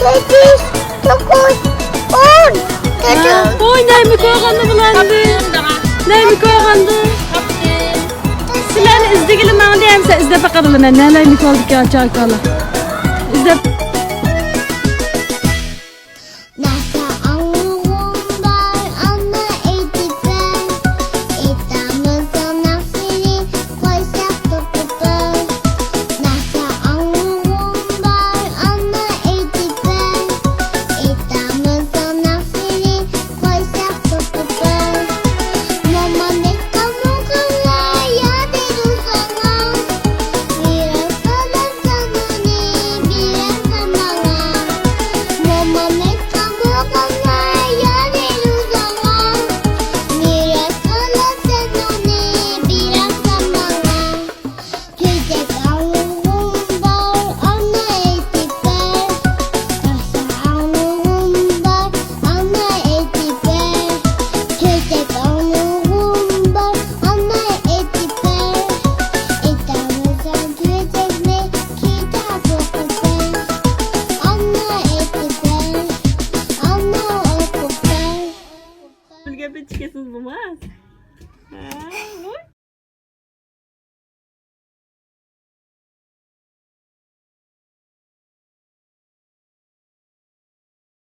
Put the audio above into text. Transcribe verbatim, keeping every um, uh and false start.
سەككىز، توققۇز، ئون. ۋوي، نەيمىكى ئالغاندا بۇلارنى. نەيمىكى ئالغاندا. سىلەرنى ئىزدىگىلى ماڭدى ئەمسە، ئىزدەپ باقىدىلە مەن. نەيمىكى ئالدىكى ئاچا ئاكالا. ئىزدەپ. نەچچە ئاڭلىغۇم بار، ئانا ئېيتىپ بەر. ئېيتامسەن ناخشىنى، قوشاق توقۇپ بەر. نەچچە ئاڭلىغۇم بار، ئانا ئېيتىپ بەر. ئېيتامسەن ناخشىنى، قوشاق توقۇپ بەر. مومام ئېيتقان مۇقاملار يادىدا ساڭا. مىراس قالار سەن ئۇنى بېرەرسەن ماڭا. مومام ئېيتقان بۇ قوللار يارىدۇ ساڭا. مىراس قالار سەن ئۇنى بېرەرسەن ماڭا. كۆزەك ئاڭلىغۇم بار، ئانا ئېيتىپ بەر. ناخشا ئاڭلىغۇم بار، ئانا ئېيتىپ بەر. كۆزەك ئاڭلىغۇم بار، ئانا ئېيتىپ بەر. ئېيتالمىسام كۆزەكنى، كىتاب ئوقۇپ بەر. ئانا ئېيتىپ بەر، ئانا ئوقۇپ بەر. بىر گەپ ئېيتىپ كەتسىڭىز بولماس. ھە؟